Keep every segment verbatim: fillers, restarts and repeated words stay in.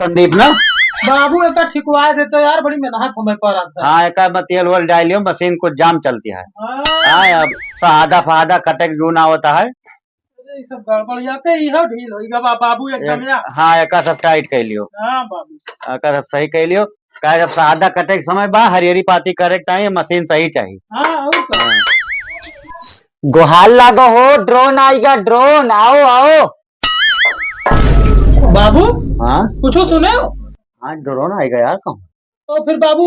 संदीप ना? बाबू, एका ठिकवा देते यार, बड़ी मेहनत हमें पर आता है। हाँ, एका में तेल वेल डालियो, मशीन कुछ जाम चलती है। हाँ। हाँ, अब सहादा फहादा कटे के जून आवता है। अरे, ई सब गड़बड़, या पे इहो ढील होई गा बा-, बाबू, एकदम एक, या। हाँ, एका सब टाइट कर लियो। हाँ, बाबू। एका सब सही कर लियो। काहे, जब सहादा कटे के समय बा, हरियरी पाती करे के टाइम मशीन सही चाहिए। हाँ, और का? हाँ। गोहार लागो हो, ड्रोन आइगा, ड्रोन, आओ, आओ। बाबू, हाँ? कुछो सुने हो? हाँ, ड्रोन आइगा यार, कहूँ। तो फिर बाबू,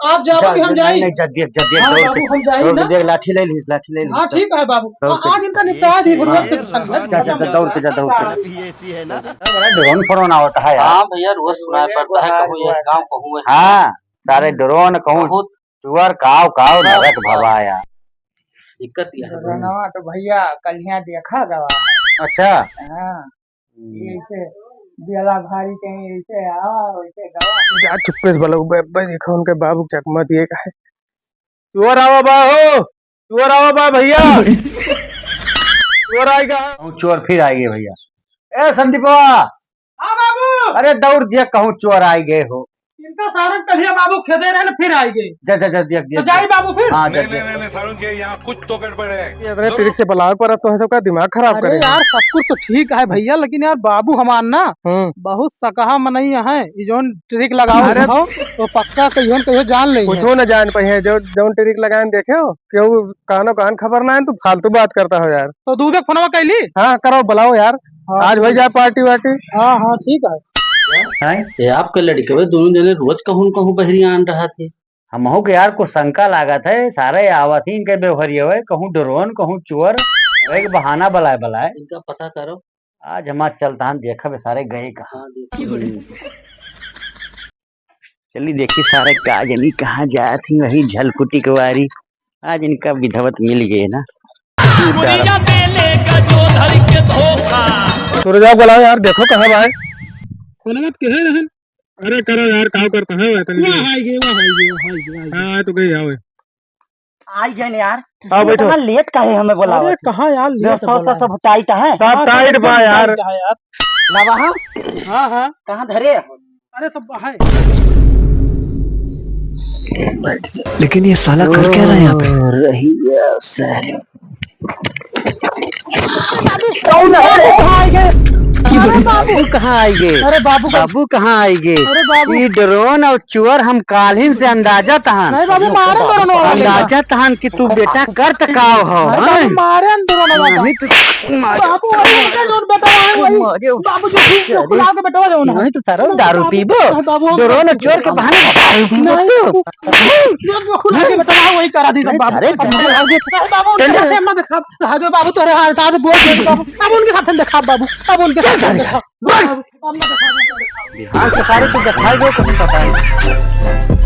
आप जाओ जा, कि हम जा, जाई? नहीं, नहीं, जा, देख, जा, देख, हाँ, दौड़ बाबू, के, हम जाई दौड़ के ना। देख, लाठी ले लीस, लाठी ले लीस, हाँ, जा। ठीक है बाबू। दौड़ हाँ, के। आज इनका निपटा दी, भुरवा से छन ले। जा, जा, जा, दौड़ के, जा, दौड़ के। हाँ। बड़ा ड्रोन फोन आवता है यार। हाँ भैया, रोज सुनाई पड़ता है, कहूँ ये गाँव, कहूँ है। हाँ, सारे ड्रोन, कहूँ बहुत चुअर, काव, काव, हाँ, नरक हाँ। भवा यार। दिक्कत ये है। ड्रोनवा तो भैया कलिया देखा गवा। अच्छा। हाँ। हम्म। ये ऐसे बेला भारी कहीं ऐसे आवा, वैसे गवा। जा चुप्पे से बोलो, बे, बे, देखो उनके बाबू चकमा दिए का है। चोर आवा बा हो, चोर आवा बा भैया। चोर आइगा। कहूँ चोर फिर आइगे भैया। ए संदीपवा। हाँ बाबू। अरे दौड़ दिया, कहूँ चोर आइगे हो। इनका सारा कलिया बाबू खेदे रहे न, फिर आइगे। जा, जा, जा, दिया, दिया, तो जाई दिया। बाबू फिर। हाँ, जा, नहीं, दिया। नहीं, नहीं, नहीं, सारुण के यहाँ कुछ तो गड़बड़ है। ये इतने ट्रिक से बुलावे पर अब तो है सबका दिमाग खराब अरे करे। यार, सब कुछ तो ठीक है भैया, लेकिन यार बाबू हमार ना हम्म। बहुत सकहा मनई है, ई जौन ट्रिक लगाओ अरे हो, तो पक्का कहियो न कहियो जान लेई कुछो है। न जान पाई है, जो, जौन ट्रिक लगाए देखे हो, केहू कानो कान खबर ना है, तू फालतू बात करता हो यार। तो दूबे फोनवा कैली? हाँ, करो, बुलाओ यार। हाँ, आज ठीक। हो जाए पार्टी वार्टी। हाँ, हाँ, ठीक है। हैं? ये आपके लड़के वे दोनों जने रोज कहूँ न कहूँ बहरी आन रहा थे। हमहू के यार कुछ शंका लागत है, सारे आवत ही इनके बेवहरिये हुए, कहूँ ड्रोन, कहूँ चोर, एक बहाना बलाए बलाए। इनका पता करो। आज हमार चलता हम देखब सारे गए कहाँ। हाँ, देखिए। चली देखी सारे का जनी कहाँ जात ही, वही झलकुटी के वारी। आज इनका विधवत मिल गए ना। सूरज आप बुलाओ यार, देखो कहाँ बा है। कोनवा के है रहन? अरे करो यार, का करता है वह तनी। वहाँ आइगे, वहाँ आइगे, वहाँ आइगे, वहाँ आइगे। हाँ, तो गई आओ। आई गए यार। हाँ, बैठो। इतना लेट काहे हमें बोलावत अरे है? कहाँ यार, लेट व्यवस्था होता बोला है। सब टाइट है। सब हाँ, टाइट सब बा एकदम यार। टाइट है यार। लावा हम। हाँ, हाँ। कहाँ धरे? अरे तो है। लेकिन ये साला कर क्या रहा है यहाँ पे? ओ, रही है सर। कौन है? बाबू कहाँ आइगे? अरे बाबू। बाबू कहाँ आइगे? अरे बाबू का बाबू कहाँ आइगे? अरे बाबू। ई ड्रोन और चोर हम काल्हिन से अंदाजा तहान। नहीं बाबू, मारे ड्रोन वाला। अंदाजा तहान कि तू बेटा करत काव हो, नहीं बाबू, हैं? मारे ड्रोन वाला। नहीं तो मारे। बाबू, वही उनका जौन बेटा है, वही। मारे। बाबू जो भी जो कुलाव के बेटा जौन है। नहीं तो सारा दारू पीबो। नहीं बाबू, हम ड्रोन और चोर के बहाने दारू पीबो नहीं तू? बाबू, जो, जो कुलाव के बेटा है, वही करा दी सब नहीं, बाबू। सारे अब नहीं बाबू, नहीं बाबू, टेंडर। हम ना देखा। राजू बाबू, तोरे हाथ, हाथ बोल दे बाबू। अब उनके साथ हम देखा बाबू, अब उनके साथ हम देखा। बाबू, अब ना देखा, अब ना देखा। बिहार के सारे तो दिखाई दो, कुछ पता नहीं।